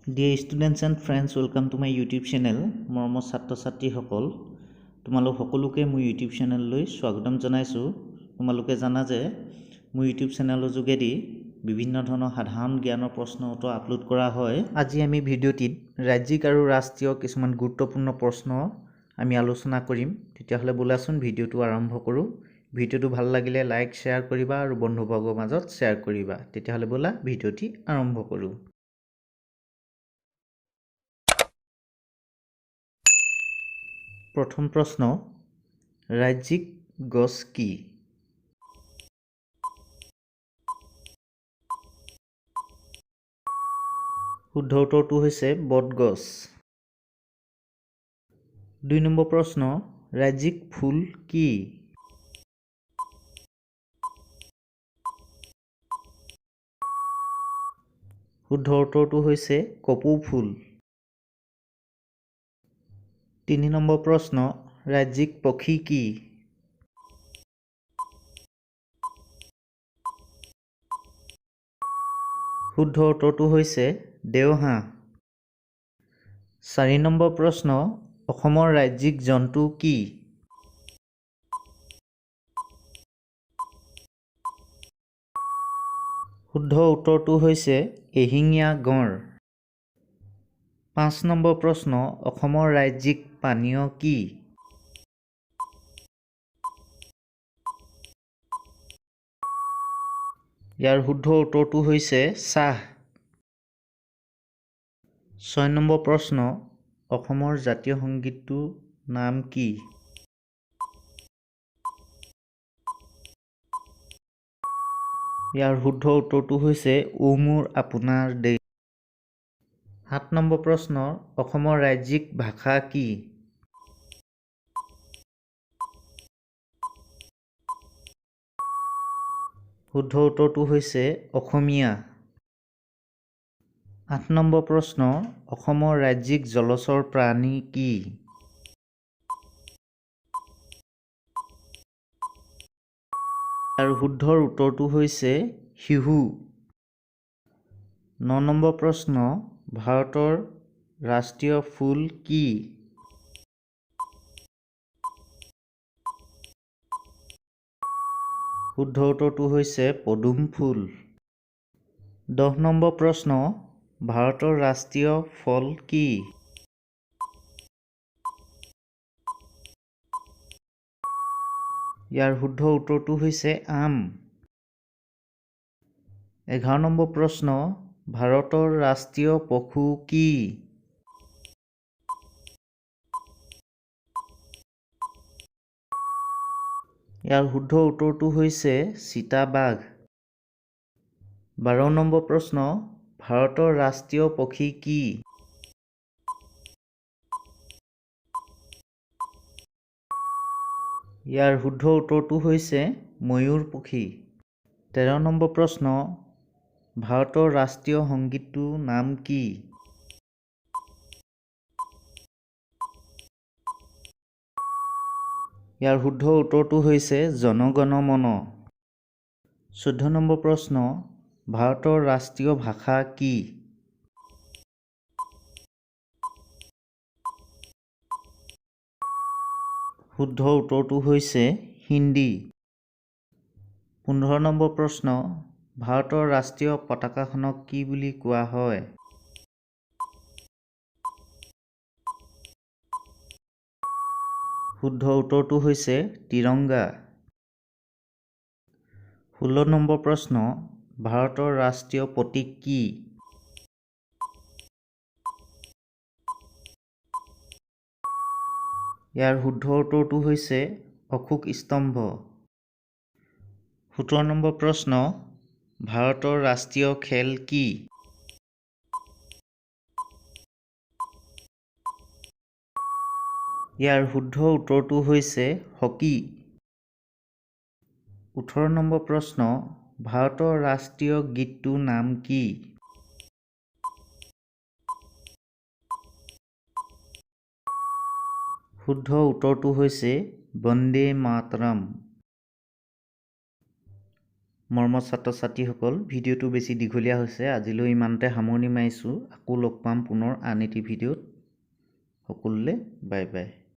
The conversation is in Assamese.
Dear students and friends, welcome to my YouTube channel. মৰমৰ ছাত্ৰ ছাত্ৰীসকল, তোমালোক সকলোকে মোৰ ইউটিউব চেনেললৈ স্বাগতম জনাইছোঁ। তোমালোকে জানা যে মোৰ ইউটিউব চেনেলৰ যোগেদি বিভিন্ন ধৰণৰ সাধাৰণ জ্ঞানৰ প্ৰশ্ন উত্তৰ আপলোড কৰা হয়। আজি আমি ভিডিঅ'টিত ৰাজ্যিক আৰু ৰাষ্ট্ৰীয় কিছুমান গুৰুত্বপূৰ্ণ প্ৰশ্ন আমি আলোচনা কৰিম। তেতিয়াহ'লে ব'লাচোন, ভিডিঅ'টো আৰম্ভ কৰোঁ। ভিডিঅ'টো ভাল লাগিলে লাইক, শ্বেয়াৰ কৰিবা আৰু বন্ধুবৰ্গৰ মাজত শ্বেয়াৰ কৰিবা। তেতিয়াহ'লে ব'লা, ভিডিঅ'টি আৰম্ভ কৰোঁ। প্ৰথম প্ৰশ্ন, ৰাজ্যিক গছ কি? শুদ্ধ উত্তৰটো হৈছে বটগছ। 2 নম্বৰ প্ৰশ্ন, ৰাজ্যিক ফুল কি? শুদ্ধ উত্তৰটো হৈছে কপৌ ফুল। 3 নম্বৰ প্ৰশ্ন, ৰাজ্যিক পক্ষী কি? শুদ্ধ উত্তৰটো হৈছে দেওহাঁহ। 4 নম্বৰ প্ৰশ্ন, অসমৰ ৰাজ্যিক জন্তু কি? শুদ্ধ উত্তৰটো হৈছে এশিঙীয়া গঁড়। 5 নম্বৰ প্ৰশ্ন, অসমৰ ৰাজ্যিক পানীয় কি? ইয়াৰ শুদ্ধ উত্তৰটো হৈছে চাহ। 6 নম্বৰ প্ৰশ্ন, অসমৰ জাতীয় সংগীতটোৰ নাম কি? ইয়াৰ শুদ্ধ উত্তৰটো হৈছে অ' মোৰ আপোনাৰ দেশ। 7 নম্বৰ প্ৰশ্ন, অসমৰ ৰাজ্যিক ভাষা কি? শুদ্ধ উত্তৰটো হৈছে অসমীয়া। 8 নম্বৰ প্ৰশ্ন, অসমৰ ৰাজ্যিক জলচৰ প্ৰাণী কি? আৰু শুদ্ধ উত্তৰটো হৈছে শিহু। 9 নম্বৰ প্ৰশ্ন, ভাৰতৰ ৰাষ্ট্ৰীয় ফুল কি? শুদ্ধ উত্তৰটো হৈছে পদুম ফুল। 10 নম্বৰ প্ৰশ্ন, ভাৰতৰ ৰাষ্ট্ৰীয় ফল কি? ইয়াৰ শুদ্ধ উত্তৰটো হৈছে আম। 11 নম্বৰ প্ৰশ্ন, ভাৰতৰ ৰাষ্ট্ৰীয় পশু কি? ইয়াৰ শুদ্ধ উত্তৰটো হৈছে চিতাবাঘ। 12 নম্বৰ প্ৰশ্ন, ভাৰতৰ ৰাষ্ট্ৰীয় পক্ষী কি? ইয়াৰ শুদ্ধ উত্তৰটো হৈছে ময়ূৰ পক্ষী। 13 নম্বৰ প্ৰশ্ন, ভাৰতৰ ৰাষ্ট্ৰীয় সংগীতটোৰ নাম কি? ইয়াৰ শুদ্ধ উত্তৰটো হৈছে জনগণ মন। 14 নম্বৰ প্ৰশ্ন, ভাৰতৰ ৰাষ্ট্ৰীয় ভাষা কি? শুদ্ধ উত্তৰটো হৈছে হিন্দী। 15 নম্বৰ প্ৰশ্ন, ভাৰতৰ ৰাষ্ট্ৰীয় পতাকাখনক কি বুলি কোৱা হয়? শুদ্ধ উত্তৰটো হৈছে তিৰংগা। 16 নম্বৰ প্ৰশ্ন, ভাৰতৰ ৰাষ্ট্ৰীয় প্ৰতীক কি? ইয়াৰ শুদ্ধ উত্তৰটো হৈছে অশোক স্তম্ভ। 17 নম্বৰ প্ৰশ্ন, ভাৰতৰ ৰাষ্ট্ৰীয় খেল কি? ইয়াৰ শুদ্ধ উত্তৰটো হৈছে হকী। 18 নম্বৰ প্ৰশ্ন, ভাৰতৰ ৰাষ্ট্ৰীয় গীতটোৰ নাম কি? শুদ্ধ উত্তৰটো হৈছে বন্দে মাতৰম। মৰমৰ ছাত্ৰ ছাত্ৰীসকল, ভিডিঅ'টো বেছি দীঘলীয়া হৈছে, আজিলৈ ইমানতে সামৰণি মাৰিছোঁ। আকৌ লগ পাম পুনৰ আন এটি ভিডিঅ'ত। সকলোলৈ বাই বাই।